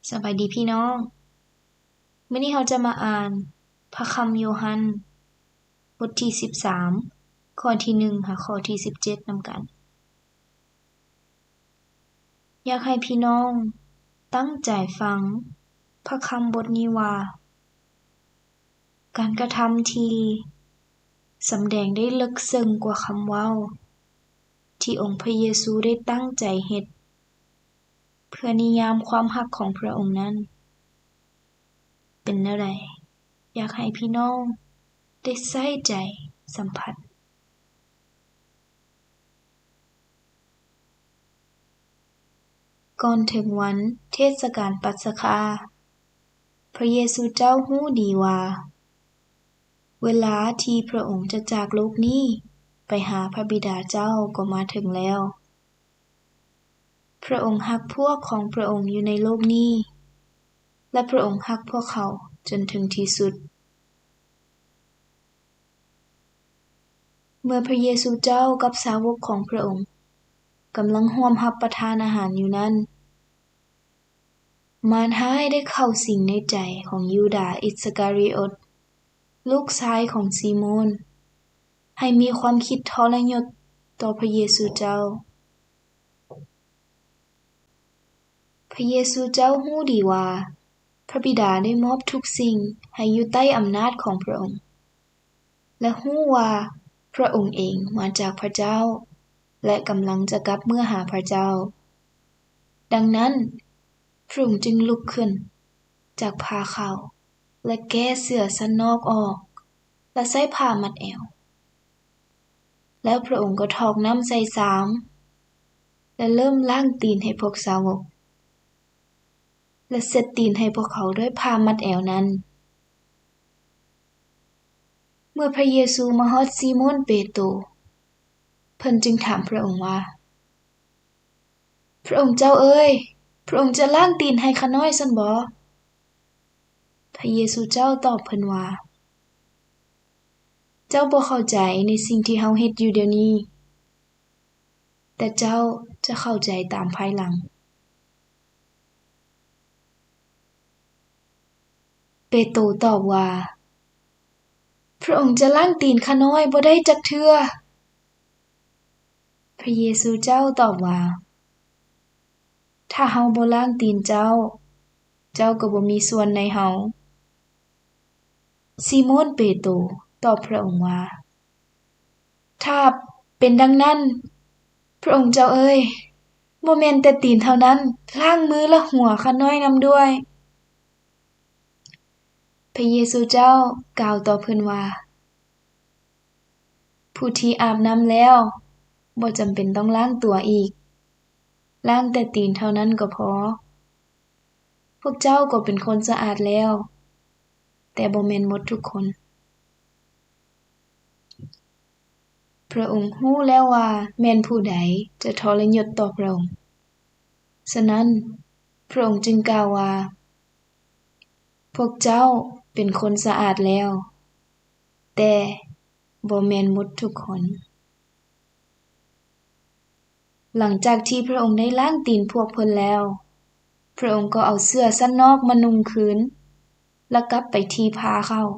ສະບາຍດີພີ່ນ້ອງ, ມື້ນີ້ເຮົາຈະມາອ່ານພະຄຳໂຍຮັນ ບົດທີສິບສາມ ຂໍ້ທີໜຶ່ງຫາຂໍ້ທີສິບເຈັດນຳກັນ. ຢາກໃຫ້ພີ່ນ້ອງຕັ້ງໃຈຟັງພະຄຳບົດນີ້ວ່າ ການກະທຳທີ່ສຳແດງໄດ້ເລິກເຊິ່ງກວ່າຄຳເວົ້າ ທີ່ອົງພະເຢຊູໄດ້ຕັ້ງໃຈເຮັດ ເພື່ອນິຍາມຄວາມຮັກຂອງພຣະອົງນັ້ນເປັນແນວໃດ? ຢາກໃຫ້ພີ່ນ້ອງໄດ້ໃສ່ໃຈສຳຜັດ. ກ່ອນເຖິງວັນເທດສະການປັດສະຄາ, ພຣະເຢຊູເຈົ້າຮູ້ດີວ່າ ເວລາທີ່ພຣະອົງຈະຈາກໂລກນີ້ໄປຫາພຣະບິດາເຈົ້າກໍມາເຖິງແລ້ວ. ພຣະອົງຮັກພວກຂອງພຣະອົງຢູ່ໃນໂລກນີ້ ແລະ ພຣະອົງຮັກພວກເຂົາຈົນເຖິງທີ່ສຸດ. ເມື່ອພຣະເຢຊູເຈົ້າກັບສາວົກຂອງພຣະອົງກຳລັງຮ່ວມຮັບປະທານອາຫານຢູ່ນັ້ນ, ມານຮ້າຍໄດ້ເຂົ້າສິງໃນໃຈຂອງຢູດາອິດສະກາຣິອົດ ລູກຊາຍຂອງຊີໂມນ ໃຫ້ມີຄວາມຄິດທໍລະຍົດຕໍ່ພຣະເຢຊູເຈົ້າ. ພຣະເຢຊູເຈົ້າຮູ້ດີວ່າ ພຣະບິດາໄດ້ມອບທຸກສິ່ງໃຫ້ຢູ່ໃຕ້ອຳນາດຂອງພຣະອົງ ແລະ ຮູ້ວ່າພຣະອົງເອງມາຈາກພຣະເຈົ້າ ແລະ ກຳລັງຈະກັບເມືອຫາພຣະເຈົ້າ. ດັ່ງນັ້ນ, ພຣະອົງຈຶ່ງລຸກຂຶ້ນຈາກຜ້າຂາວ ແລະ ແກ້ເສື້ອຊັ້ນນອກອອກ ແລະ ໃສ່ຜ້າມັດແອວ. ແລ້ວພຣະອົງກໍຖອກນ້ຳໃສ່ຊາມ ແລະ ເລີ່ມລ້າງຕີນໃຫ້ພວກສາວົກ ແລະ ເຊັດຕີນໃຫ້ພວກເຂົາດ້ວຍຜ້າມັດແອວນັ້ນ. ເມື່ອພຣະເຢຊູມາຮອດຊີໂມນເປໂຕ, ເພິ່ນຈຶ່ງຖາມພຣະອົງວ່າ, ພຣະອົງເຈົ້າເອີຍ, ພຣະອົງຈະລ້າງຕີນໃຫ້ຂ້ານ້ອຍຊັ້ນບໍ? ພຣະເຢຊູເຈົ້າຕອບເພິ່ນວ່າ, ເຈົ້າບໍ່ເຂົ້າໃຈໃນສິ່ງທີ່ເຮົາເຮັດຢູ່ດຽວນີ້, ແຕ່ເຈົ້າຈະເຂົ້າໃຈຕາມພາຍຫຼັງ. ເປໂຕຕອບວ່າ, ພຣະອົງຈະລ້າງຕີນຂ້ານ້ອຍບໍ່ໄດ້ຈັກເທື່ອ. ພຣະເຢຊູເຈົ້າຕອບວ່າ, ຖ້າເຮົາບໍ່ລ້າງຕີນເຈົ້າ, ເຈົ້າກໍບໍ່ມີສ່ວນໃນເຮົາ. ຊີໂມນເປໂຕຕອບພຣະອົງວ່າ, ຖ້າເປັນດັ່ງນັ້ນ, ພຣະອົງເຈົ້າເອີຍ, ບໍ່ແມ່ນແຕ່ຕີນເທົ່ານັ້ນ, ລ້າງມື ແລະ ຫົວຂ້ານ້ອຍນຳດ້ວຍ. ພຣະເຢຊູເຈົ້າກ່າວຕໍ່ເພິ່ນວ່າ, ຜູ້ທີ່ອາບນ້ຳແລ້ວ ບໍ່ຈຳເປັນຕ້ອງລ້າງຕົວອີກ, ລ້າງແຕ່ຕີນເທົ່ານັ້ນກໍພໍ. ພວກເຈົ້າກໍເປັນຄົນສະອາດແລ້ວ, ແຕ່ບໍ່ແມ່ນໝົດທຸກຄົນ. ພຣະອົງຮູ້ແລ້ວວ່າແມ່ນຜູ້ໃດຈະທໍລະຍົດຕໍ່ພຣະອົງ. ສະນັ້ນ, ພຣະອົງຈຶ່ງກ່າວວ່າ, ພວກເຈົ້າເປັນຄົນສະອາດແລ້ວ, ແຕ່ບໍ່ແມ່ນໝົດທຸກຄົນ. ຫຼັງຈາກທີ່ພຣະອົງໄດ້ລ້າງຕີນພວກເພິ່ນແລ້ວ, ພຣະອົງກໍເອົາເສື້ອຊັ້ນນອກມານຸ່ງຄືນ ແລະ ກັບໄປທີ່ຜ້າຂາວ.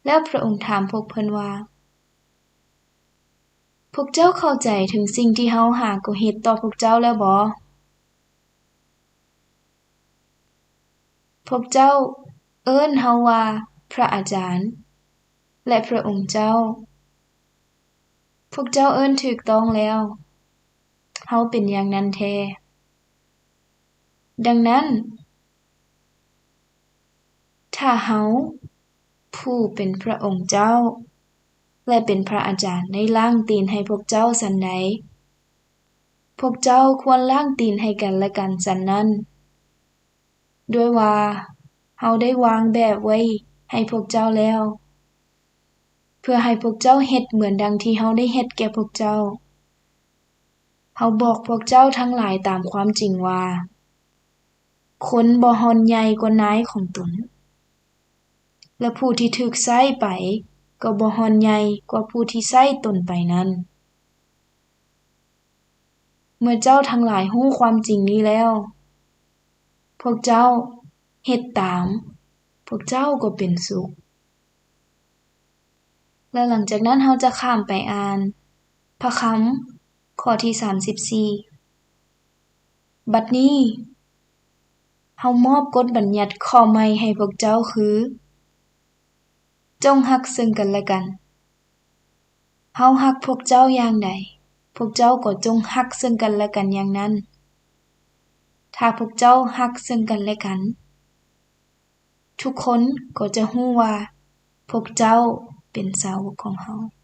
ແລ້ວພຣະອົງຖາມພວກເພິ່ນວ່າ, ພວກເຈົ້າເຂົ້າໃຈເຖິງສິ່ງທີ່ເຮົາຫາກໍເຮັດຕໍ່ພວກເຈົ້າແລ້ວບໍ? ພວກເຈົ້າເອີ້ນເຮົາວ່າພຣະອາຈານ ແລະ ພຣະອົງເຈົ້າ. ພວກເຈົ້າເອີ້ນຖືກຕ້ອງແລ້ວ. ເຮົາເປັນຢ່າງນັ້ນແທ້. ດັ່ງນັ້ນ, ຖ້າເຮົາຜູ້ເປັນພຣະອົງເຈົ້າ ແລະ ເປັນພຣະອາຈານໄດ້ລ້າງຕີນໃຫ້ພວກເຈົ້າສັນໃດ, ພວກເຈົ້າຄວນລ້າງຕີນໃຫ້ກັນແລະກັນສັນນັ້ນ, ດ້ວຍວ່າເຮົາໄດ້ວາງແບບໄວ້ໃຫ້ພວກເຈົ້າແລ້ວ, ເພື່ອໃຫ້ພວກເຈົ້າເຮັດເໝືອນດັ່ງທີ່ເຮົາໄດ້ເຮັດແກ່ພວກເຈົ້າ. ເຮົາບອກພວກເຈົ້າທັງຫຼາຍຕາມຄວາມຈິງວ່າ, ຄົນບໍ່ຮ່ອນໃຫຍ່ກວ່ານາຍຂອງຕົນ, ແລະ ຜູ້ທີ່ຖືກໃຊ້ໄປກໍບໍ່ຮ່ອນໃຫຍ່ກວ່າຜູ້ທີ່ໃຊ້ຕົນໄປນັ້ນ. ເມື່ອເຈົ້າທັງຫຼາຍຮູ້ຄວາມຈິງນີ້ແລ້ວ, ພວກເຈົ້າເຮັດຕາມ, ພວກເຈົ້າກໍເປັນສຸກ. ແລ້ວຫຼັງຈາກນັ້ນເຮົາຈະຂ້າມໄປອ່ານພະຄຳຂໍ້ທີສາມສິບສີ່. ບັດນີ້ເຮົາມອບກົດບັນຍັດຂໍ້ໃໝ່ໃຫ້ພວກເຈົ້າຄື ຈົ່ງຮັກເຊິ່ງກັນແລະກັນ. ເຮົາຮັກພວກເຈົ້າຢ່າງໃດ, ພວກເຈົ້າກໍຈົ່ງຮັກເຊິ່ງກັນແລະກັນຢ່າງນັ້ນ. ຖ້າພວກເຈົ້າຮັກເຊິ່ງກັນແລະກັນ, ທຸກຄົນກໍຈະຮູ້ວ່າພວກເຈົ້າເປັນສາວົກຂອງເຮົາ.